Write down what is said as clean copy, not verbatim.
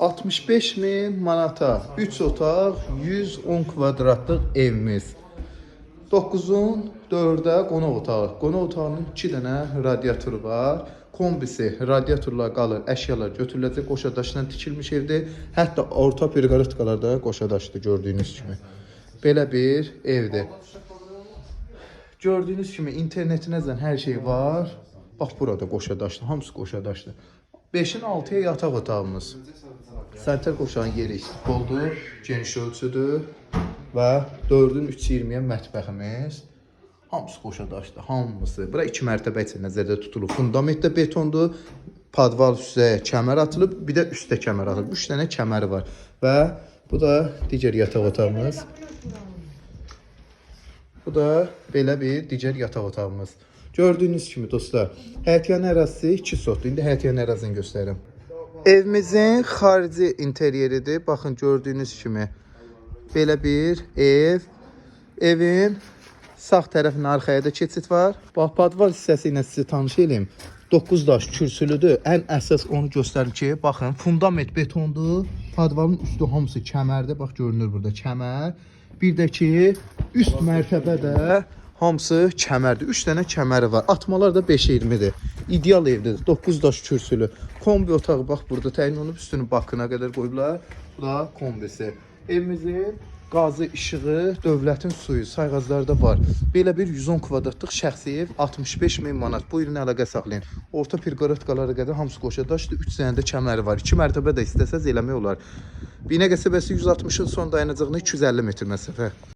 65 min manata 3 otaq, 110 kvadratlıq evimiz. 9-un 4-ə qonaq otağı. Qonaq otağının 2 dənə radiatoru var. Kombisi, radiatorlar qalır, əşyalar götürüləcək, qoşa daşla tikilmiş evdir. Hətta orta perqaratkalar da qoşa daşdır gördüyünüz kimi. Belə bir evdir. Gördüyünüz kimi internetinəzən hər şey var. Bax burada qoşa daşdır, hamısı qoşa daşdır. 5-in 6-ya yataq otağımız. Sanitar qoşağın yeri istifoldur, geniş ölçüdür və 4-ün 3.20-yə mətbəximiz. Hamısı qoşa daşdır, hamısı. Bura 2 mərtəbə üçün nəzərdə tutulub. Fundament də betondur. Padval üstə kəmər atılıb, bir də üstə kəmər atılıb. 3 dənə kəməri var və bu da digər yataq otağımız. Bu da belə bir digər yataq otağımız. Gördüyünüz kimi dostlar, həyətyan ərazisi 2 sotdur. İndi həyətyan ərazisini göstərirəm. Evimizin xarici interyeridir. Baxın gördüyünüz kimi belə bir ev. Evin sağ tərəfinə arxaya da keçid var. Bax padval hissəsi ilə sizi tanış eləyim. 9 daş kürsülüdür. Ən əsas onu göstərim ki, baxın fundament betondur. Padvalın üstü hamısı kəmərdir. Bax görünür burada kəmər. Bir də ki, üst mərtəbə də hamısı kəmərdir. 3 dənə kəməri var. Atmalar da 5.20-dir. İdeal evdir. 9 daş kürsülü. Kombi otağı bax burada təyin olunub, üstünü bakına qədər qoyublar. Bu da kombisi. Evimizin qazı, işığı, dövlətin suyu, sayğacları da var. Belə bir 110 kvadratlıq şəxsi ev 65 min manat. Buyurun əlaqə saxlayın. Orta perqaratkalara qədər hamısı qoşa daşdır. 3 dənə də kəməri var. 2 mərtəbə də istəsəz eləmək olar. Binə qəsəbəsi 160-ın son dayanacağına 250 metr məsafə.